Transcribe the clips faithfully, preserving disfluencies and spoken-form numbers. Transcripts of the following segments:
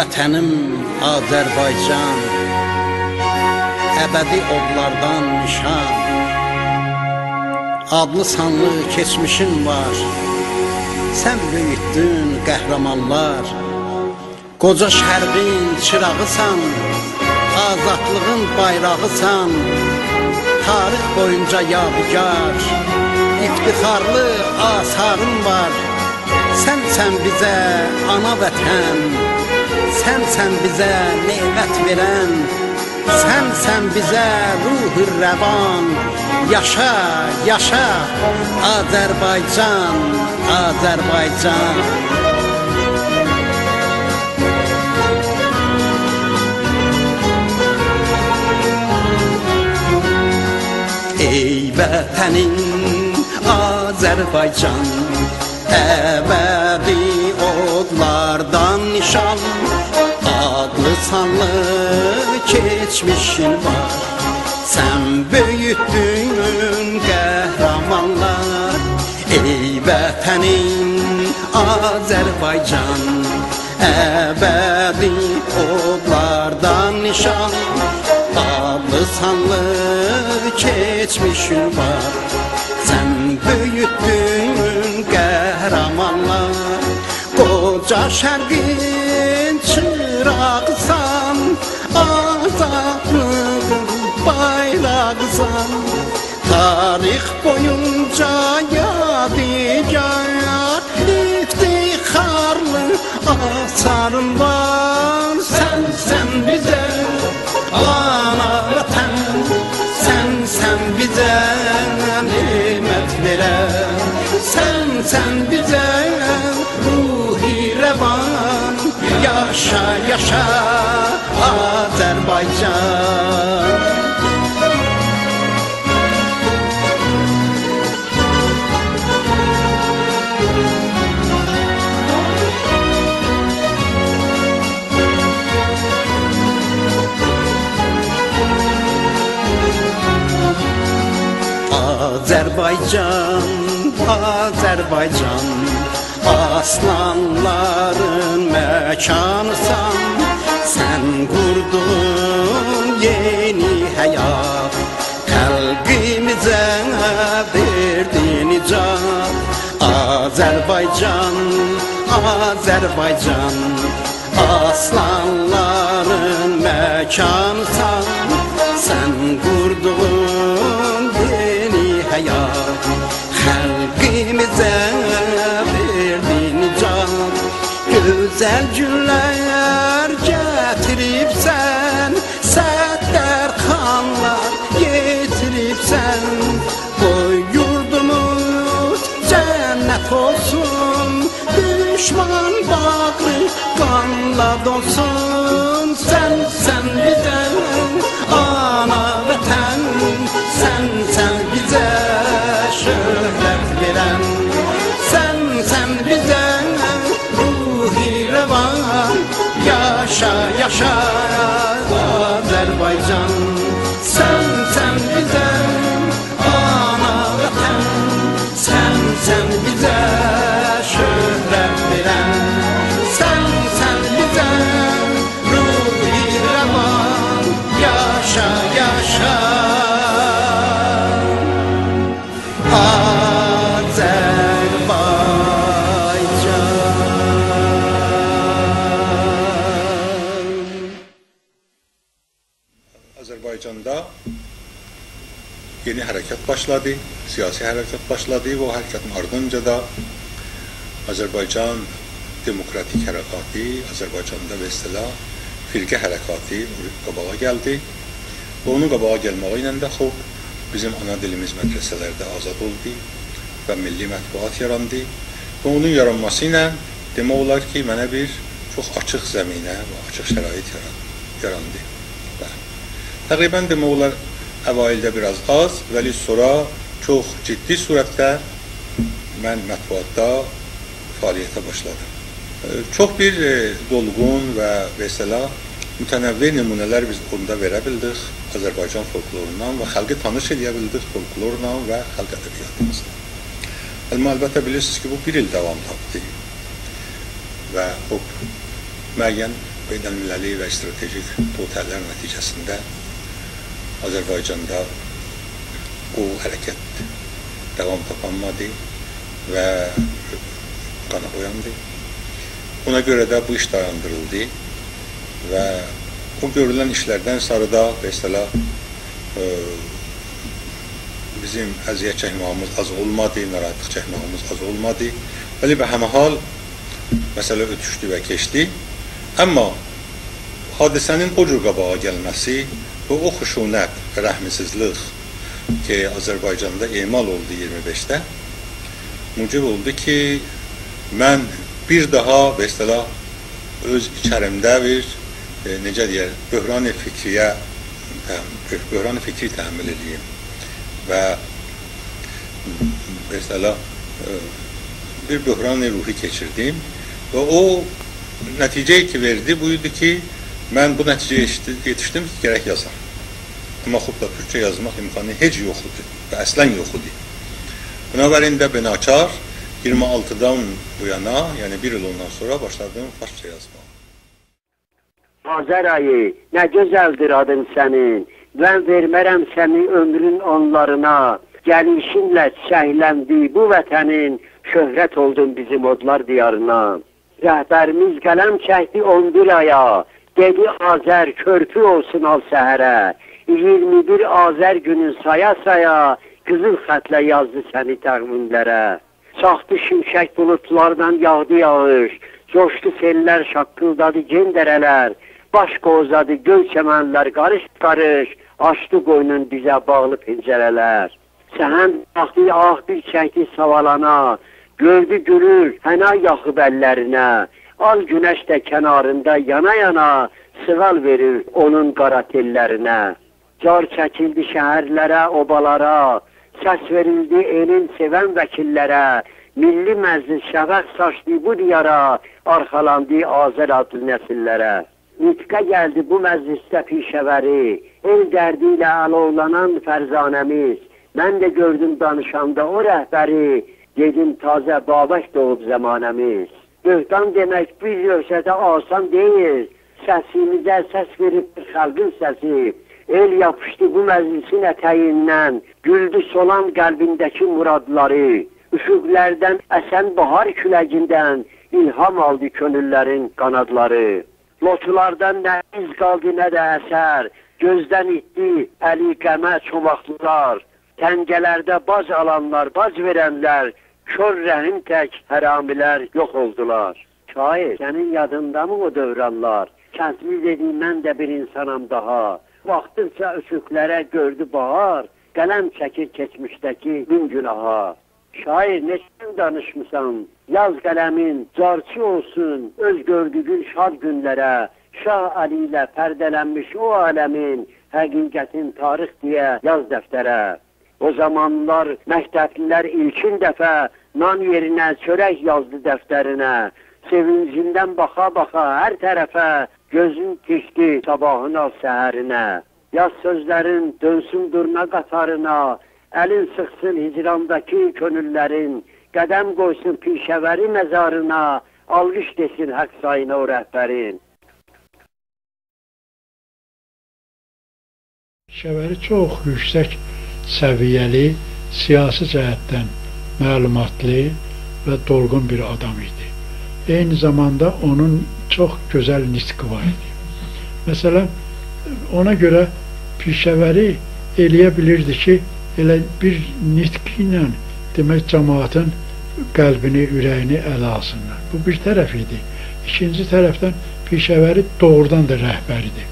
وطنیم آذربایجان، ابدی اودلاردان نیشان. آدلی سانلی کئچمیشین وار، سن بؤیوتدون قهرمانلار. قوجا شرقین چیراغیسان، آزادلیغین بایراغیسان. تاریخ بویونجا یادگار، افتخارلی آثارین وار. سنسن بیزه آنا وطن، سنسن بیزه نعمت وئرن، سنسن بیزه روح روان. یاشا، یاشا، آذربایجان، آذربایجان. ای وطنیم آذربایجان، ابدی اودلاردان نیشان. آدلی سانلی کئچمیشین وار، سن بؤیوتدون قهرمانلار. ای وطنیم آذربایجان، ابدی اودلاردان نیشان. آدلی سانلی کئچمیشین وار، سن بؤیوتدون قهرمانلار. قوجا شرقین چیراغیسان، آزادلیغین بایراغیسان. تاریخ بویونجا یادگار، افتخارلی آثارین وار. سنسن بیزه آنا وطن، سنسن بیزه نعمت وئرن، سنسن بیزه روح روان. یاشا، یاشا، آذربایجان. آذربایجان، آذربایجان، آسلانلارین مکانیسان، سن قوردون یئنی حیات، خلقیمیزه وئردین نجات. آذربایجان، آذربایجان، آسلانلارین مکانیسان، سن قوردون یئنی حیات، خلقیمیزه وئردین نجات. گؤزل گونلر گتیریبسن، ستارخانلار یئتیریبسن. قوی یوردوموز جنت اولسون، دوشمن باغری قانلا دولسون. سنسن بیزه آنا وطن، سنسن بیزه شهرت وئرن، سنسن بیزه روح روان. یاشا، یاشا، آذربایجان، سنسن بیزه آنا وطن، سنسن بیزه شهرت وئرن، سنسن بیزه روح روان. یاشا، یاشا، آذربایجان. آذربایجاندا یئنی حرکت باشلادی، سیاسی حرکت باشلادی و او حرکتین آردینجا دا آذربایجان دموکراتیک حرکاتی، آذربایجاندا به اصطلاح فرقه حرکاتی قاباغا گلدی. و اونون قاباغا گلمه‌یی ایله ده، خوب، بیزیم آنا دیلیمیز مدرسه‌لرده آزاد اولدو و میللی مطبوعات یاراندی. و اونون یارانماسی ایله دئمک اولار کی، منه بیر چوخ آچیق زمینه و آچیق شرایط یاران-، یاراندی. بلی. تقریباً دئمک اولار، اوایلده بیر آز آز، ولی سونرا چوخ جدی صورتده من مطبوعاتدا فعالیته باشلادیم. ائ، چوخ بیر، ائ، دولغون و، به اصطلاح، متنوع نمونه‌لر بیز اوندا وئره بیلدیک آذربایجان فولکلوروندان و خالقی تانیش ائله‌یه بیلدیک فولکلورلا و خالق ادبیاتیمیزلا. اما البته بیلیرسینیز کی، بو بیر ایل داوام تاپدی و او معین بین‌المللی و استراتژیک بو تل‌لر نتیجه‌سینده آذربایجاندا بو حرکت داوام تاپانمادی و قانا بویاندی. اونا گؤره ده بو ایش دایاندیریلدی و او گؤرولن ایشلردن سونرا دا، مثلا، ائ، بیزیم اذیت چکمه‌ییمیز آز اولمادی، ناراحتلیق چکمه‌ییمیز آز اولمادی. ولی به همه حال، مسئله اؤتوشدو و کئچدی. آمما حادثه‌نین او جور قاباغا گلمه‌سی و او خشونت و رحمسیزلیک کی، آذربایجاندا اعمال اولدو اییرمی بئشده، موجب اولدو کی، من بیر داها، به اصطلاح، اؤز ایچریمده بیر، ائ، نئجه دئیر، بحران فکری‌یه، تحم-، بحران فکری تحمل ائدییم و، به اصطلاح، ائ، بیر بحران روحی کئچیردیم و او نتیجه‌یی کی وئردی، بو ایدی کی، من بو نتیجه‌یه یئتیشدی-، یئتیشدیم کی، گرک یازام. آمما خوب دا تورکجه یازماق امکانی هئچ یوخ ایدی و اصلا یوخ ایدی. بنابراین ده به ناچار اییرمی آلتیدان بو یانا، یعنی بیر ایل اوندان سونرا باشلادیم فارسجا یازماغا. آذر آیی، نه گؤزلدیر آدین سنین. من وئرمه‌رم سنی عؤمرون اونلارینا. گلیشینله چیچکلندی بو وطنین، شهرت اولدون بیزیم اودلار دیارینا. رهبریمیز قلم چکدی اون بیر آیا، دئدی: «آذر، کؤرپو اولسون آل سحره.» اییرمی بیر آذر گونون سایا-سایا، قیزیل خطله یازدی سنی تقویملره. چاخدی شیمشک، بولودلاردان یاغدی یاغیش، جوشدو سئللر، شاققیلدادی گئن دره‌لر، باش قووزادی گؤی چمنلر، قاریش-قاریش آچدی قوینون بیزه باغلی پنجره‌لر. سهند قالخدی، آه بیر چکدی ساوالانا، گؤردو گولور، حنا یاخیب اللرینه. آل گونش ده کناریندا یانا-یانا سیغال وئریر اونون قارا تئللرینه. جار چکیلدی شهرلره، اوبالارا، سس وئریلدی ائلین سئون وکیللره. میللی مجلس شفق ساچدی بو دیارا، آرخالاندی آذر آدلی نسیللره. نطقه گلدی بو مجلسده پیشه‌وری، ائل دردی ایله آلوولانان فرزانه‌میز. من ده گؤردوم دانیشاندا او رهبری، دئدیم: «تازه بابک دوغوب زمانه‌میز.» بهتان دئمک بیر جرسه‌ده آسان دئییل، سسیمیزه سس وئریبدیر خالقین سسی. ائل یاپیشدی بو مجلسین اته‌ییندن، گولدو سولان قلبینده‌کی مرادلاری. اوفوقلردن اسن باهار کوله‌ییندن الهام آلدی کؤنوللرین قانادلاری. لوطولاردان نه ایز قالدی، نه ده اثر، گؤزدن ایتدی الی غمه چوماقلیلار. تنگه‌لرده باج آلانلار، باج وئرنلر، کور رحیم تک حرامیلر یوخ اولدولار. شاعر، سنین یادیندامی او دورانلار؟ کندلی دئدی: «من ده بیر اینسانام داها.» باخدیقجا اوفوقلره گؤردو باهار، قلم چکیر کئچمیشده‌کی مین گوناها. شاعر، نئچه گون دانیشمیسان؟ یاز قلمین جارچی اولسون اؤز گؤردویون شاد گونلره. شاه الی ایله پرده‌لنمیش او عالمین حقیقتین تاریخ دئیه یاز دفتره. او زامانلار مکتبلیلر ایلکین دفعه نان یئرینه چؤرک یازدی دفترینه. سئوینجیندن باخا-باخا هر طرفه، گؤزون تیکدی صاباحین آل سحرینه. یاز سؤزلرین دؤنسون دورنا قاتارینا، الین سیخسین هجرانداکی کؤنوللرین، قدم قویسون پیشه‌وری مزارینا، آلقیش دئسین حق سایینا او رهبرین. پیشه‌وری چوخ یوکسک سویه‌لی، سیاسی جهتدن معلوماتلی و دولغون بیر آدام ایدی. عینی زاماندا اونون چوخ گؤزل نطقی وار ایدی. مثلا، اونا گؤره پیشه‌وری ائلیه بیلیردی کی، ائله بیر نطقی ایله، دئمک، جماعتین قلبینی، اوره‌یینی اله آلسینلار. بو بیر طرف ایدی. ایکینجی طرفدن پیشه‌وری دوغرودان دا رهبر ایدی.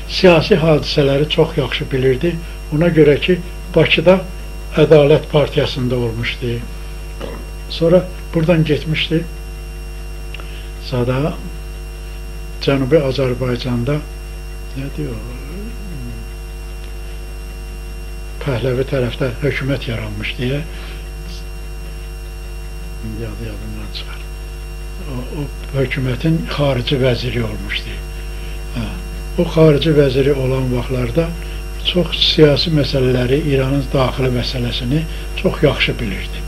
سیاسی حادثه‌لری چوخ یاخشی بیلیردی. اونا گؤره کی، باکیدا عدالت پارتیاسیندا اولموشدو. سونرا بورادان گئتمیشدی زادا، جنوبی آذربایجاندا، نه‌دیر او، پهلوی طرفده حکومت یارانمیش دئیه. ایندی آدی یادیمدان چیخار. او، او حکومتین خارجی وزیری اولموشدو. هه. او خارجی وزیری اولان واختلاردا چوخ سیاسی مسئله‌لری، ایرانین داخلی مسئله‌سینی چوخ یاخشی بیلیردی.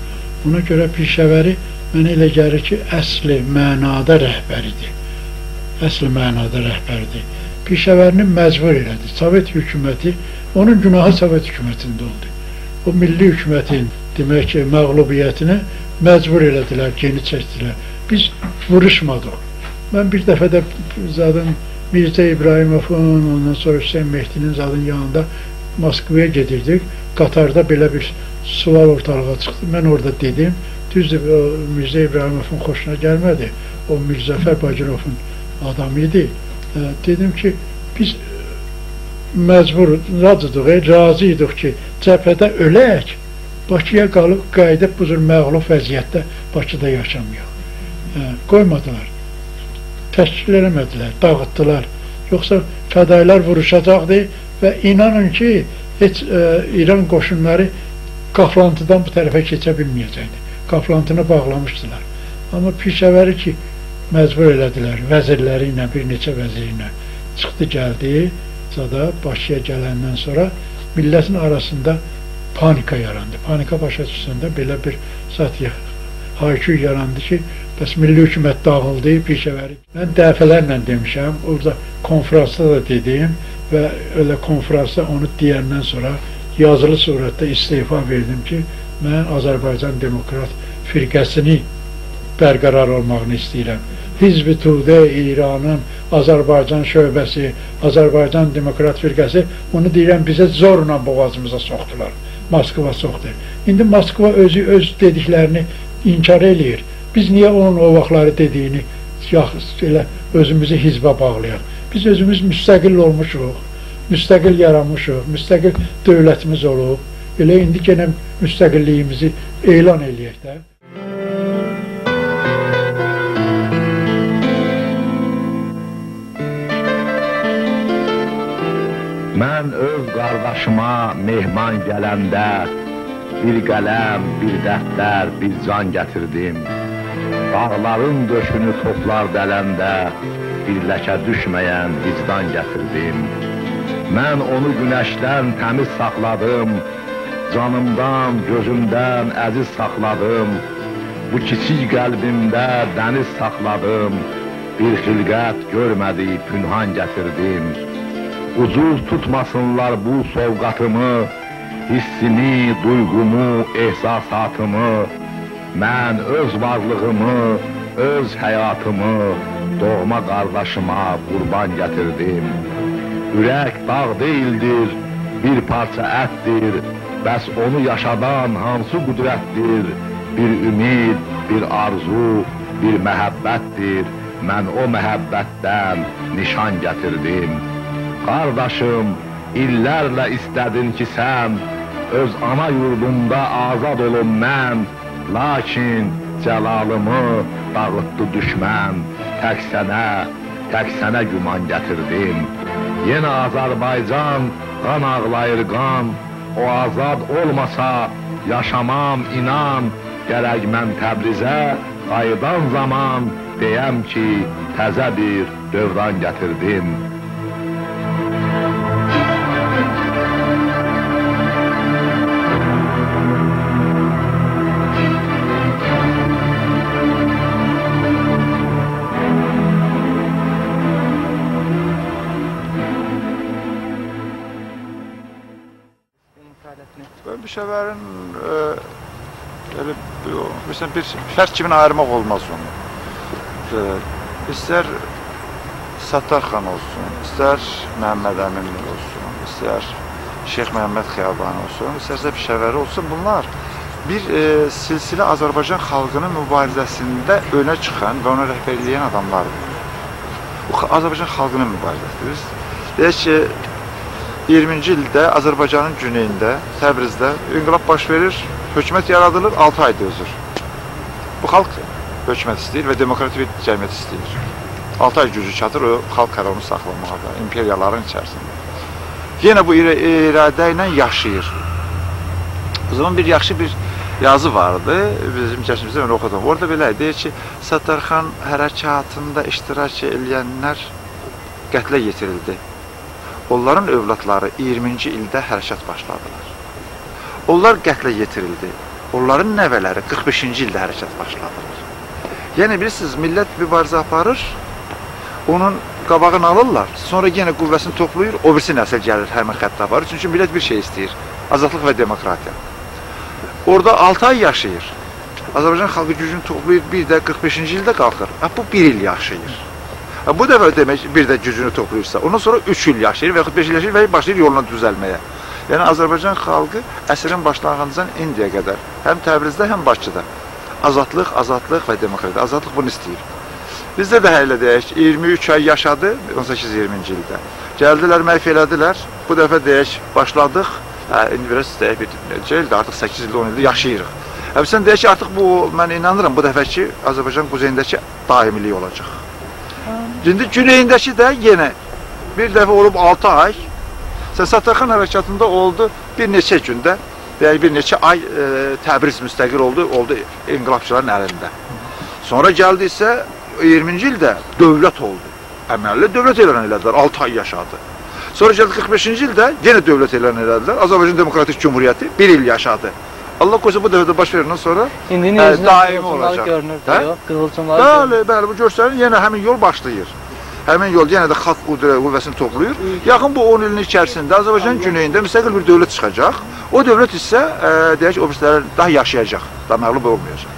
اونا گؤره پیشه‌وری منه ائله گلیر کی، اصلی معنادا رهبر ایدی. اصل معنادا رهبردیر. پیشه‌وری‌نی مجبور ائله‌دی. سووئت حکومتی، اونون گناهی سووئت حکومتینده اولدو. او میللی حکومتین، دئمک کی، مغلوبیتینه مجبور ائله‌دیلر، گئنی چکدیلر. بیز ووروشمادیق. من بیر دفعه ده زادین میرزا ابراهیموون، اوندان سونرا حسین مهدی‌نین زادین یانیندا موسکوایا گئدیردیک. قطاردا بئله بیر سؤال اورتالیغا چیخدی. من اورادا دئدیم، دوزدور، او میرزا ابراهیموون خوشونا گلمه‌دی. او میرظفر باقروفون آدامی ایدی. اه، دئدیم کی، بیز مجبور، راضی‌دیق، ائ، راضی ایدیک کی، جبهه‌ده اؤلک، باکی‌یا قالیب، قاییدیب بو جور مغلوب وضعیتده باکیدا یاشامایاق. اه، قویمادیلار. تشکیل ائله‌مه‌دیلر، داغیتدیلار. یوخسا فدایی‌لر ووروشاجاقدی و اینانین کی، هئچ، ائ، ایران قوشونلاری قافلانتیدان بو طرفه کئچه بیلمه‌یه‌جکدی. قافلانتینی باغلامیشدیلار. آمما پیشه‌وری کی، مجبور ائله‌دیلر، وزیرلری ایله، بیر نئچه وزیری ایله چیخدی، گلدی. زادا باکی‌یا گلندن سونرا میللتین آراسیندا پانیکا یاراندی. پانیکا باشا دوشسن ده بئله بیر زاد یا-، های‌کوی یاراندی کی، بس میللی حکومت داغیلدی، پیشه‌وری من دفعه‌لرله دئمیشم، اورادا کنفرانسدا دا دئدیم و ائله کنفرانسدا اونو دئیندن سونرا یازیلی صورتده استعفا وئردیم کی، من آذربایجان دموکرات فرقه‌سینی برقرار اولماغینی ایسته‌ییرم. حزب توده ایرانین آذربایجان شعبه‌سی، آذربایجان دموکرات فرقه‌سی، بونو دئییرم، بیزه زورلا بوغازیمیزا سوخدولار. موسکوا سوخدو. ایندی موسکوا اؤزو اؤز دئدیکلرینی انکار ائله‌ییر. بیز نییه اونون او واختلاری دئدیگینی یاخ-، ائله اؤزوموزو حزبه باغلایاق؟ بیز اؤزوموز مستقل اولموشوق، مستقل یارانمیشیق، مستقل دؤولتیمیز اولوب. ائله ایندی یئنه مستقللیگیمیزی اعلان ائله‌یک ده. من اؤز قارداشیما مهمان گلنده بیر قلم، بیر دفتر، بیر جام گتیردیم. داغلارین دؤشونو توپلار دلنده بیر لکه دوشمه‌ین وجدان گتیردیم. من اونو گونشدن تمیز ساخلادیم، جانیمدان، گؤزومدن عزیز ساخلادیم. بو کیچیک قلبیمده دنیز ساخلادیم، بیر خلقت گؤرمه‌دیک پنهان گتیردیم. اوجوز توتماسینلار بو سووغاتیمی، حسیمی، دویغومو، احساساتیمی. من اؤز وارلیغیمی، اؤز حیاتیمی دوغما قارداشیما قوربان گتیردیم. اورک داغ دئییلدیر، بیر پارچا اتدیر. بس اونو یاشادان هانسی قدرتدیر؟ بیر امید، بیر آرزو، بیر محبتدیر. من او محبتدن نیشان گتیردیم. قارداشیم، ایللرله ایسته‌دین کی سن، اؤز آنا یوردوندا آزاد اولوم من. لاکین جلالیمی داغیتدی دوشمن، تک سنه، تک سنه گمان گتیردیم. یئنه آذربایجان قان آغلاییر، قان. او آزاد اولماسا یاشامام، اینان. گرک من تبریزه قاییدان زامان دئیم کی، تزه بیر دؤوران گتیردیم. بو فعالیتینی؟ بو پیشه‌وری‌نین، ائ، ائله، او، مثلا، بیر فرد کیمی آییرماق اولماز اونو. ائ، ایستر ستارخان اولسون، ایستر محمد امین اولسون، ایستر شیخ محمد خیابانی اولسون، ایسترسه پیشه‌وری اولسون، بونلار بیر، ائ، سلسله آذربایجان خالقی‌نین موباریزه‌سینده اؤنه چیخان و اونا رهبرلیک ائله‌ین آداملاردیر. بو خا-، آذربایجان خالقی‌نین موباریزه‌سیدیر. بیز دئیک کی، اییرمینجی ایلده آذربایجانین گونئیینده، تبریزده انقلاب باش وئریر، حکومت یارادیلیر، آلتی آی دؤزور. بو خالق حکومت ایسته‌ییر و دموکراتیک بیر جمعیت ایسته‌ییر. آلتی آی گوجو چاتیر او خالق قرارومو ساخلاماغا دا، ایمپریالارین ایچریسینده. یئنه بو ایره-، اراده ایله یاشاییر. او زامان بیر یاخشی بیر یازی واردی، بیزیم کسیمیزده، من اوخودوم. اورادا بئله دئییر کی، ستارخان حرکاتیندا اشتراک ائله‌ینلر قتله یئتیریلدی. اونلارین اولادلاری اییرمینجی ایلده حرکت باشلادیلار. اونلار قتله یئتیریلدی. اونلارین نوه‌لری قیرخ بئشینجی ایلده حرکت باشلادیلار. یعنی، بیلیرسینیز، میللت موباریزه آپاریر، اونون قاباغینی آلیرلار، سونرا یئنه قوه‌سینی توپلاییر، او بیریسی نسل گلیر همین خطه واریر. چونکی میللت بیر شئی ایسته‌ییر، آزادلیق و دموکراتیا. اورادا آلتی آی یاشاییر. آذربایجان خالقی گوجونو توپلاییر، بیر ده قیرخ بئشینجی ایلده قالخیر. هه، بو بیر ایل یاشاییر. هه، بو دفعه دئمک، بیر ده گوجونو توپلاییرسا، اوندان سونرا اوچ ایل یاشاییر و یاخود بئش ایل یاشاییر و باشلاییر یولونا دوزلمه‌یه. یعنی، آذربایجان خالقی عصرین باشلانغیجیندان ایندیه قدر هم تبریزده، هم باکیدا آزادلیق، آزادلیق و دموکراتیا. آزادلیق بونو ایسته‌ییر. بیزده ده هله دئیک کی، اییرمی اوچ آی یاشادی، اون سککیز اییرمینجی ایلده. گلدیلر، محو ائله‌دیلر. بو دفعه دئیک، باشلادیق. هه، ایندی بیر آز دئیک، بیر نئچه ایلدیر، آرتیق سککیز ایلدیر، اون ایلدیر یاشاییریق. هه، سن دئیک کی، آرتیق بو، من اینانیرام، بو دفعه‌کی آذربایجان قوزئیینده‌کی دائمیلیک اولاجاق. ایندی گونئیینده‌کی ده یئنه بیر دفعه اولوب آلتی آی. سن ستارخان حرکاتیندا اولدو بیر نئچه گونده، یعنی بیر نئچه آی، ائ، تبریز مستقل اولدو، اولدو انقلابچیلارین الینده. سونرا گلدی ایسه اییرمینجی ایلده دؤولت اولدو. عملی دؤولت اعلان ائله‌دیلر، آلتی آی یاشادی. سونرا گلدی قیرخ بئشینجی ایلده یئنه دؤولت اعلان ائله‌دیلر. آذربایجان دموکراتیک جمهوریتی بیر ایل یاشادی. آللاه قویسا بو دفعه ده باش وئرندن سونرا، ایندی، ائ، نئجه دائمی قیزیلجیملاری اولاجاق. گؤرونور ده، هه؟ یوخ، قیزیلجیملاری، هه؟ گؤرونور. بلی، بلی، بو گؤستریر. یئنه همین یول باشلاییر. همین یول یئنه ده خالق قدره-، قوه‌سینی توپلاییر. یاخین بو اون ایلین ایچریسینده آذربایجانین گونئیینده مستقل بیر دؤولت چیخاجاق. او دؤولت ایسه، ائ، دئیک کی، او بیریسی‌لری داها یاشایاجاق، دا مغلوب اولمایاجاق.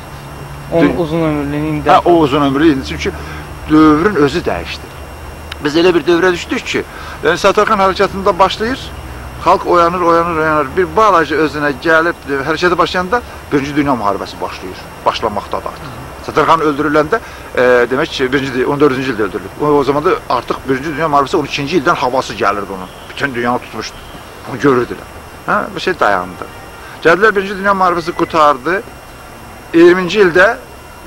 اونون دون- اوزون عؤمورلویونو ایندی. هه، او اوزون عؤمورلو ایندی. چونکی دؤورون اؤزو دییشدی. بیز ائله بیر دؤوره دوشدوک کی، یعنی، ستارخان حرکاتیندا باشلاییر، خالق اویانیر، اویانیر، اویانیر. بیر بالاجا اؤزونه گلیب، ائ، حرکته باشلایاندا بیرینجی دونیا محاربه‌سی باشلاییر، باشلاماقدادیر آرتیق. ستارخان اؤلدورولنده، ائ، دئمک کی، بیرینجی دئ-، اون دؤردونجو ایلده اؤلدورولوب. او، او زامان دا آرتیق بیرینجی دونیا محاربه‌سی اون ایکینجی ایلدن هاواسی گلیردی اونون. بوتون دونیانی توتموشدو. بونو گؤروردولر. هه، بیر شئی دایاندی. گلدیلر، بیرینجی دونیا محاربه‌سی قوتاردی. اییرمینجی ایلده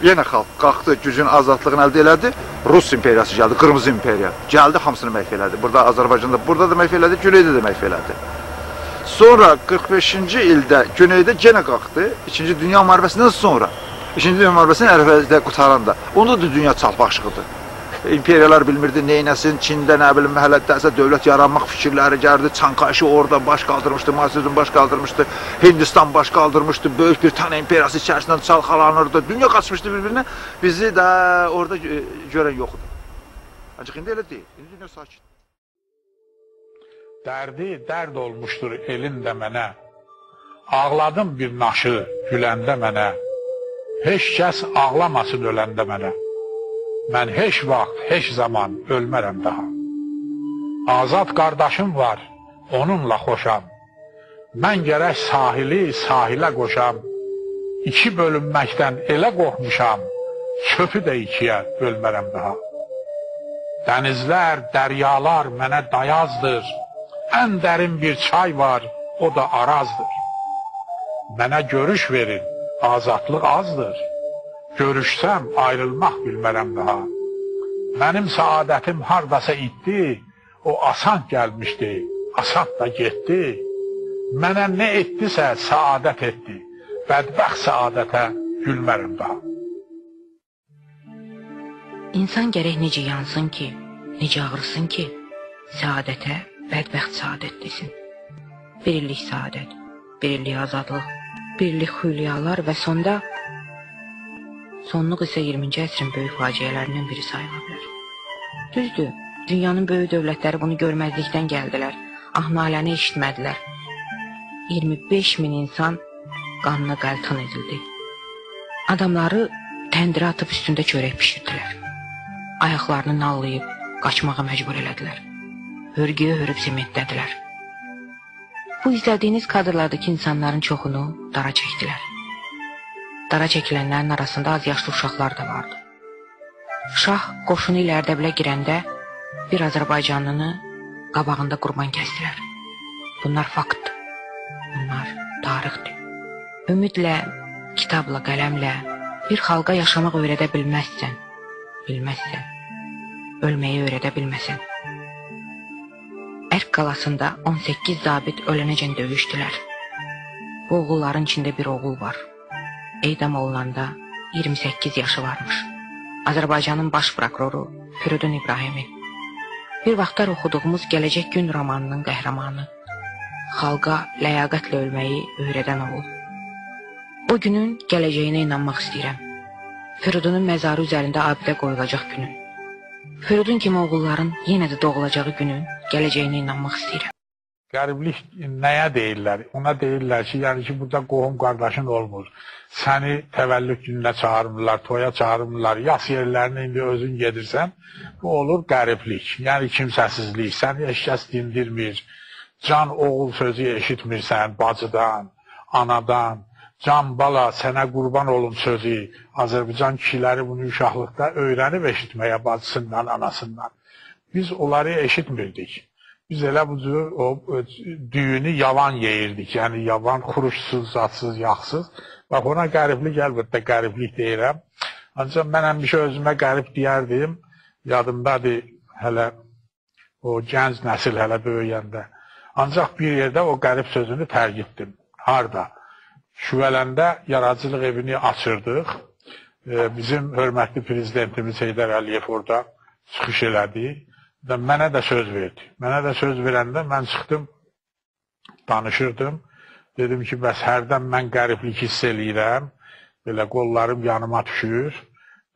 یئنه خالق قالخدی، گوجون آزادلیغینی الده ائله‌دی. روس ایمپئریاسی گلدی، قیرمیزی ایمپئریا. گلدی، هامیسینی محو ائله‌دی. بورادا آذربایجاندا، بورادا دا محو ائله‌دی، گونئیده ده محو ائله‌دی. سونرا قیرخ بئشینجی ایلده گونئیده یئنه قالخدی. ایکینجی دونیا محاربه‌سیندن سونرا، ایکینجی دونیا محاربه‌سینین عرفه‌ده قوتاراندا، اوندا دا دونیا چالپاشیقدی. ایمپئریالار بیلمیردی نئینه‌سین، چینده، نه بیلیم، محله‌ده ایسه دؤولت یارانماق فیکیرلری گلدی، چیانگ کایشی اورادا باش قالدیرمیشدی، مائو سه‌دونگ باش قالدیرمیشدی، هیندیستان باش قالدیرمیشدی، بؤیوک بریتانیا ایمپئریاسی ایچریسیندن چالخالانیردی، دونیا قاچمیشدی بیر-بیرینه، بیزی ده اورادا گؤ-، گؤرن یوخ ایدی. آنجاق ایندی ائله دئییل، ایندی دونیا ساکت. دردی درد اولموشدور ائلین ده منه. آغلادیم بیر ناشی گولنده منه. هئچ کس آغلاماسین اؤلنده منه. من هئچ واخت، هئچ زامان اؤلمه‌رم داها. آزاد قارداشیم وار، اونونلا خوشام. من گرک ساحلی ساحله قوشام. ایکی بؤلونمکدن ائله قورخموشام، چؤپو ده ایکی‌یه بؤلمه‌رم داها. دنیزلر، دریالار منه دایازدیر. ان درین بیر چای وار، او دا آرازدیر. منه گؤروش وئرین، آزادلیق آزدیر. گؤروشسم، آیریلماق بیلمه‌رم داها. منیم سعادتیم هارداسا ایتدی، او آسان گلمیشدی، آسان دا گئتدی. منه نه ائتدیسه، سعادت ائتدی. بدبخت سعادته گولمه‌رم داها. اینسان گرک نئجه یانسین کی، نئجه آغریسین کی، سعادته بدبخت سعادت دئسین. بیر ایللیک سعادت، بیر ایللیک آزادلیق، بیر ایللیک حولیالیلار و سوندا، سونلوق ایسه اییرمینجی عصرین بؤیوک فاجعه‌لریندن بیری ساییلا بیلر. دوزدور، دونیانین بؤیوک دؤولتلری بونو گؤرمزلیکدن گلدیلر، آه-ناله‌نی ائشیتمه‌دیلر. اییرمی بئش مین اینسان قانینا قلتان ائدیلدی. آداملاری تندیره آتیب اوستونده چؤرک بیشیردیلر. آیاقلارینی ناللاییب قاچماغا مجبور ائله‌دیلر. هؤرگویو هؤروب سمنتله‌دیلر. بو ایزله‌دیگینیز کادرلارداکی اینسانلارین چوخونو دارا چکدیلر. دارا چکیلنلرین آراسیندا آز یاشلی اوشاقلار دا واردی. شاه قوشونو ایله اردبیله گیرنده بیر آذربایجانلینی قاباغیندا قوربان کسدیلر. بونلار فاکتدیر. بونلار تاریخدیر. اومیدله، کیتابلا، قلمله بیر خالقا یاشاماق اؤیره‌ده بیلمزسن، بیلمزسن، اؤلمه‌یی اؤیره‌ده بیلمه‌سن. ارک قالاسیندا اون سککیز ضابط اؤلنه‌جن دؤیوشدولر. بو اوغوللارین ایچینده بیر اوغول وار. اعدام اولوناندا اییرمی سککیز یاشی وارمیش. آذربایجانین باش پروکورورو فریدون ابراهیمی. بیر واختلار اوخودوغوموز «گله‌جک گون» رومانینین قهرمانی، خالقا لیاقتله اؤلمه‌یی اؤیره‌دن اوغول. او گونون گله‌جه‌یینه اینانماق ایسته‌ییرم. فریدونون مزاری اوزرینده آبیده قویولاجاق گونون. فریدون کیمی اوغوللارین یئنه ده دوغولاجاغی گونون گله‌جه‌یینه اینانماق ایسته‌ییرم. غریبلیک نه‌یه دئییرلر؟ اونا دئییرلر کی، یعنی کی، بورادا قوهوم قارداشین اولمور. سنی تولد گونونه چاغیرمیرلار، تویا چاغیرمیرلار. یاس یئرلرینه ایندی اؤزون گئدیرسن، بو اولور غریبلیک. یعنی کیمسه‌سیزلیک. سنی هئچ کس دیندیرمیر. جان اوغول سؤزو ائشیتمیرسن باجیدان، آنادان. جان بالا، سنه قوربان اولوم سؤزو. آذربایجان کیشیلری بونو اوشاقلیقدا اؤیرنیب ائشیتمه‌یه باجیسیندان، آناسیندان. بیز اونلاری ائشیتمیردیک. بیز ائله بو جور او، او دویونو یالان یئییردیک. یعنی یالان، خوروشسوز، زادسیز، یاغسیز. باخ، اونا غریبلیک، البته، غریبلیک دئییرم. آنجاق من همیشه اؤزومه غریب دئیردیم. یادیمدادیر، هله او گنج نسیل هله بؤیوینده. آنجاق بیر یئرده او غریب سؤزونو ترک ائتدیم. هاردا؟ شووه‌لنده یارادیجیلیق ائوینی آچیردیق. ائ، بیزیم حؤرمتلی پرزیدنتیمیز حیدر علی‌یئو اورادا چیخیش ائله‌دی. دا منه ده سؤز وئردی. منه ده سؤز وئرنده من چیخدیم، دانیشیردیم. دئدیم کی، بس هردن من غریبلیک حیس ائله‌ییرم، بئله قوللاریم یانیما دوشور. بیر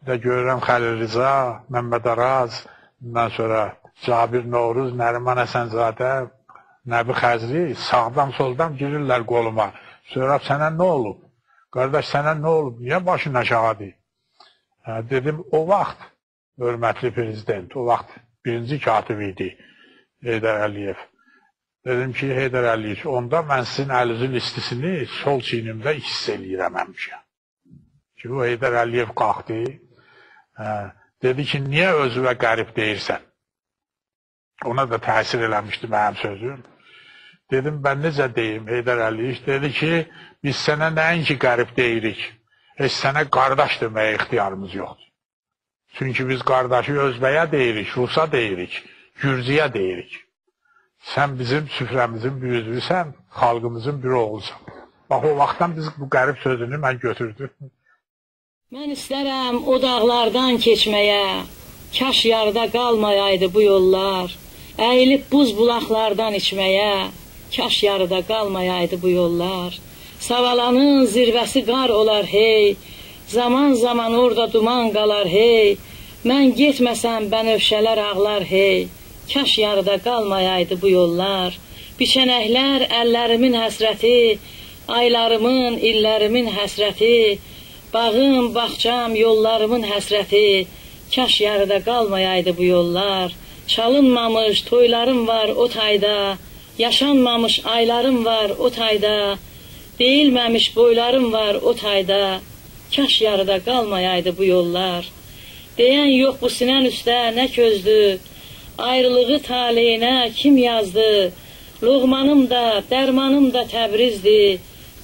ده گؤرورم خلیل رضا، ممد آراز، اوندان سونرا جابر نوروز، نریمان حسن‌زاده، نبی خضری ساغدان سولدان گیریرلر قولوما. سونرا سنه نه اولوب؟ قارداش، سنه نه اولوب؟ نییه باشین آشاغیدیر؟ هه، دئدیم، او واخت حؤرمتلی پرزیدنت، او واخت بیرینجی کاتیب ایدی حیدر علی‌یئو. دئدیم کی، حیدر علی‌یئویچ، اوندا من سیزین الینیزین ایستیسینی سول چیینیمده حیس ائله‌ییرم همیشه. کی، بو حیدر علی‌یئو قالخدی، هه، دئدی کی، نییه اؤزونه غریب دئییرسن؟ اونا دا تأثیر ائله‌میشدی منیم سؤزوم. دئدیم، «من نئجه دئییم، حیدر علی‌یئویچ؟» دئدی کی، «بیز سنه نه‌اینکی غریب دئییریک، هئچ سنه قارداش دئمه‌یه اختیاریمیز یوخدور. چونکی بیز قارداشی اؤزبه‌یه دئییریک، روسا دئییریک، گورجویه دئییریک. سن بیزیم سوفره‌میزین بیر اوزووسن، خالقیمیزین بیر اوغلوسان.» باخ، او واختدان بیز بو غریب سؤزونو من گؤتوردوم. من ایسترم او داغلاردان کئچمه‌یه، کاش یاردا قالمایایدی بو یوللار. اییلیب بوز بولاقلاردان ایچمه‌یه، کاش یاردا قالمایایدی بو یوللار. ساوالانین زیروه‌سی قار اولار هئی، زامان-زامان اورادا دومان قالار هئی. من گئتمه‌سم بنفشه‌لر آغلار هئی، کاش یاردا قالمایایدی بو یوللار. بیچنکلر اللریمین حسرتی، آیلاریمین، ایللریمین حسرتی، باغیم، باغچام، یوللاریمین حسرتی، کاش یاردا قالمایایدی بو یوللار. چالینمامیش تویلاریم وار او تایدا، یاشانمامیش آیلاریم وار او تایدا، دئییلمه‌میش بویلاریم وار او تایدا، کاش یاردا قالمایایدی بو یوللار. دئین یوخ بو سینن اوسته نه کؤزدو، آیریلیغی طالعینه کیم یازدی؟ لقمانیم دا، درمانیم دا تبریزدی،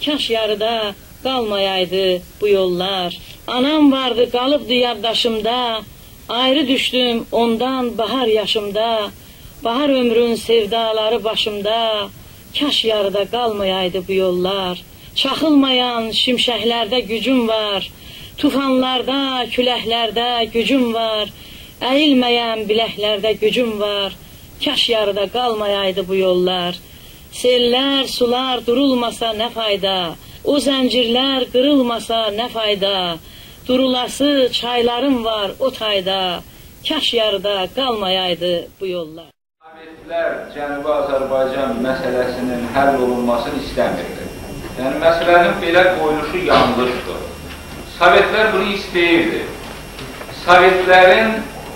کاش یاردا قالمایایدی بو یوللار. آنام واردی، قالیبدی یادداشیمدا، آیری دوشدوم اوندان باهار یاشیمدا، باهار عؤمرون سئودالاری باشیمدا، کاش یاردا قالمایایدی بو یوللار. چاخیلمایان شیمشکلرده گوجوم وار، طوفانلاردا، کولکلرده گوجوم وار، اییلمه‌ین بیلکلرده گوجوم وار، کاش یاردا قالمایایدی بو یوللار. سئللر، سولار دورولماسا نه فایدا؟ او زنجیرلر قیریلماسا نه فایدا؟ دورولاسی چایلاریم وار او تایدا، کاش یاردا قالمایایدی بو یوللار. سووئتلر جنوبی آذربایجان مسئله‌سینین حل اولونماسینی ایسته‌میردی. یعنی، مسئله‌نین بئله قویولوشو یانلیشدیر. سووئتلر بونو ایسته‌ییردی. سووئتلرین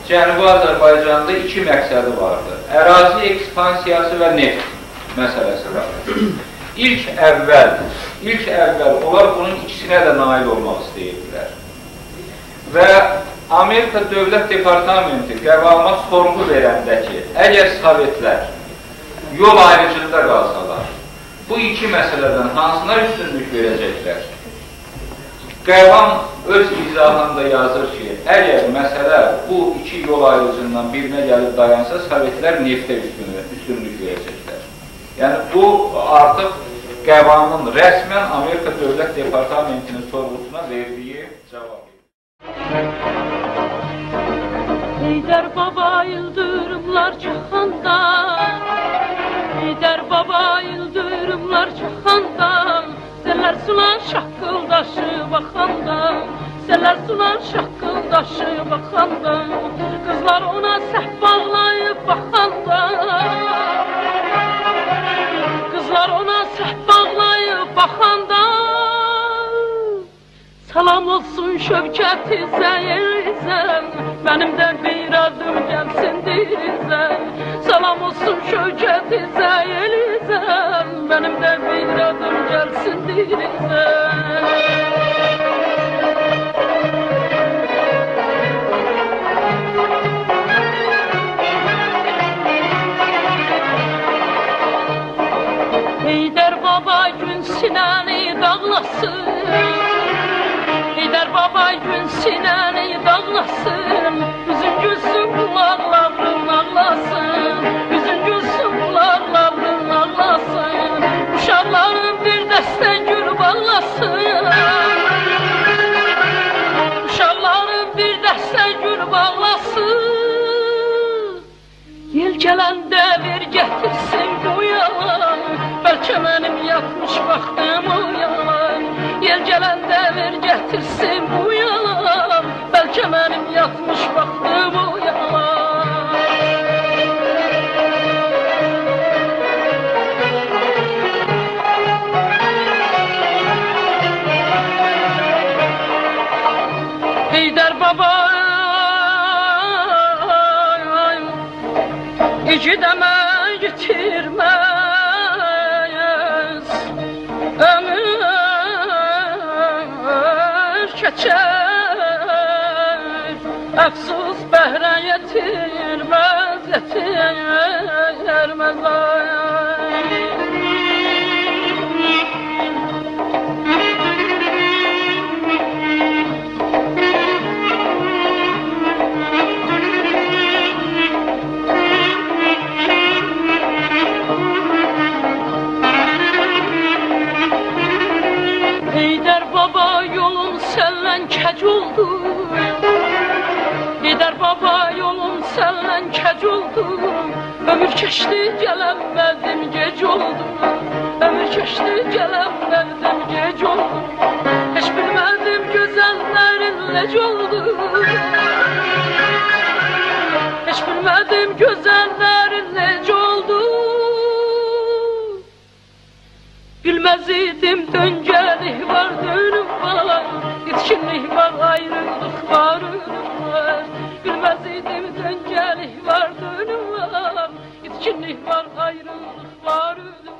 جنوبی آذربایجاندا ایکی مقصدی واردی. اراضی اکسپانسیاسی و نفت مسئله‌سی واردی. ایلک اول، ایلک اول اونلار بونون ایکیسینه ده نایل اولماق ایسته‌ییردیلر. و آمریکا دؤولت دپارتامنتی قواما سورغو وئرنده کی، اگر سووئتلر یول آیریجیندا قالسالار، بو ایکی مسئله‌دن هانسینا اوستونلوک وئره‌جکلر؟ قوام اؤز ایضاحیندا یازیر کی، اگر مسئله بو ایکی یول آیریجیندان بیرینه گلیب دایانسا، سووئتلر نفته اوستون-، اوستونلوک وئره‌جکلر. یعنی، بو آرتیق قوامین رسماً آمریکا دؤولت دپارتامنتینین سورغوسونا وئردیگی جاواب ایدی. حیدر بابا، ایلدیریملار چاخاندا، حیدر بابا، ایلدیریملار چاخاندا، سئللر سولار شاققیلداشیب آخاندا، سئللر سولار شاققیلداشیب آخاندا، قیز قیزلار اونا سهو باغلاییب باخاندا، قیزلار اونا سهو باغلاییب باخاندا، سلام اولسون شوکتیزه، ائلیزه، منیم ده بیر آدیم گلسین دیلیزه. سلام اولسون شوکتیزه، ائلیزه، منیم ده بیر آدیم گلسین دیلیزه. حیدر بابا گون سینه‌نی داغلاسین، حیدر بابا گون سینه‌نی داغلاسین، اوزون گولسون، قولاقلارین آغلاسین، اوزون گولسون، قولاقلارین آغلاسین، اوشاقلارین بیر دسته گول باغلاسین، اوشاقلارین بیر دسته گول باغلاسین. یئل گلنده وئر گتیرسین بو یانا، بلکه منیم یاتمیش بختیم اویانا. یئل گلنده وئر گتیرسین بو یانا، بلکه منیم یاتمیش بختیم اویانا. حیدر بابا، ایگید امک ایتیرمز عؤمور، کئچر افسوس بهره یئتیرمز، یئتیرمز، آی. حیدر بابا، یولوم سندن کج اولدو. حیدر بابا، یولوم سندن کج اولدو. عؤمور کئچدی، گلنمه‌دیم، گئج اولدو. عؤمور کئچدی، گلنمه‌دیم، گئج اولدو. هئچ بیلمه‌دیم گؤزللرین نئجه اولدو. هئچ بیلمه‌دیم گؤزللرین نئجه اولدو. بیلمز ایدیم دؤنگه‌لیک وار، دؤنوم وار، ایتکینلیک وار، آیریلیق وار، اؤلوم وار. بیلمز ایدیم دؤنگه‌لیک وار، دؤنوم وار، ایتکینلیک وار، آیریلیق وار، اؤلوم